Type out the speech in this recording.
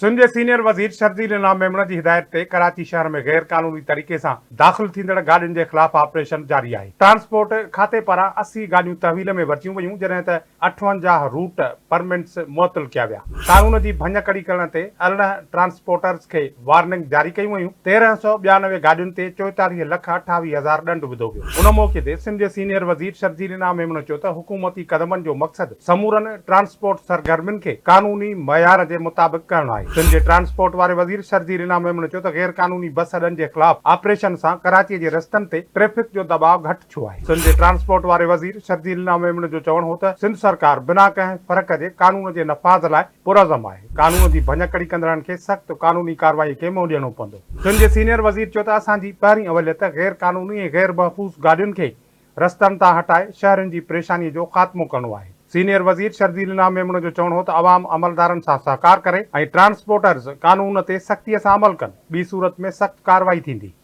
سنڌ جي سينيئر وزير شرجيل انعام ميمڻ جي هدايت تي ڪراچي شهر ۾ غير قانوني طريقي سان داخل ٿيندڙ گاڏين جي خلاف آپريشن جاري آهي. ٽرانسپورٽ کاتي پاران 80 گاڏيون تحويل ۾ ورتيون ويون جڏهن ته 58 روٽ پرمٽس معطل ڪيا ويا. قانون جي ڀڃڪڙي ڪرڻ تي 18 ٽرانسپورٽرز کي وارننگ جاري ڪيون ويون، 1392 گاڏين تي 44 لک 28 هزار ڏنڊ وڌو ويو. ان موقعي تي سنڌ جي سينيئر وزير شرجيل انعام ميمڻ چيو ته حڪومتي قدمن جو مقصد سمورن ٽرانسپورٽ سرگرمين کي قانوني معيار جي مطابق ڪرڻ آهي. سنڌ جي ٽرانسپورٽ واري وزير شرجيل انعام ميمڻ چيو ته غير قانوني بس اڏن جي خلاف آپريشن سان ڪراچي جي رستن تي ٽريفڪ جو دٻاء گهٽ ٿيو آهي. سنڌ جي ٽرانسپورٽ واري وزير شرجيل انعام ميمڻ جو چوڻ هو ته سنڌ سرڪار بنا ڪنهن فرق جي قانون جي نفاذ لاء پرعزم آهي، قانون جي ڀڃڪڙي ڪندڙن کي سخت قانوني ڪارروائي کي منهن ڏيڻو پوندو. سنڌ جي سينيئر وزير چيو ته اسان جي پهرين اوليت غير قانوني ۽ غير محفوظ گاڏين کي رستن تان هٽائي شهرين جي پريشاني جو خاتمو ڪرڻو آهي. سينيئر وزير شرجيل انعام ميمڻ جو چوڻ هو ته عوام عملدارن سان سهڪار ڪري ۽ ٽرانسپورٽرز قانون تي سختي سان عمل ڪن، ٻي صورت ۾ سخت ڪارروائي ٿيندي.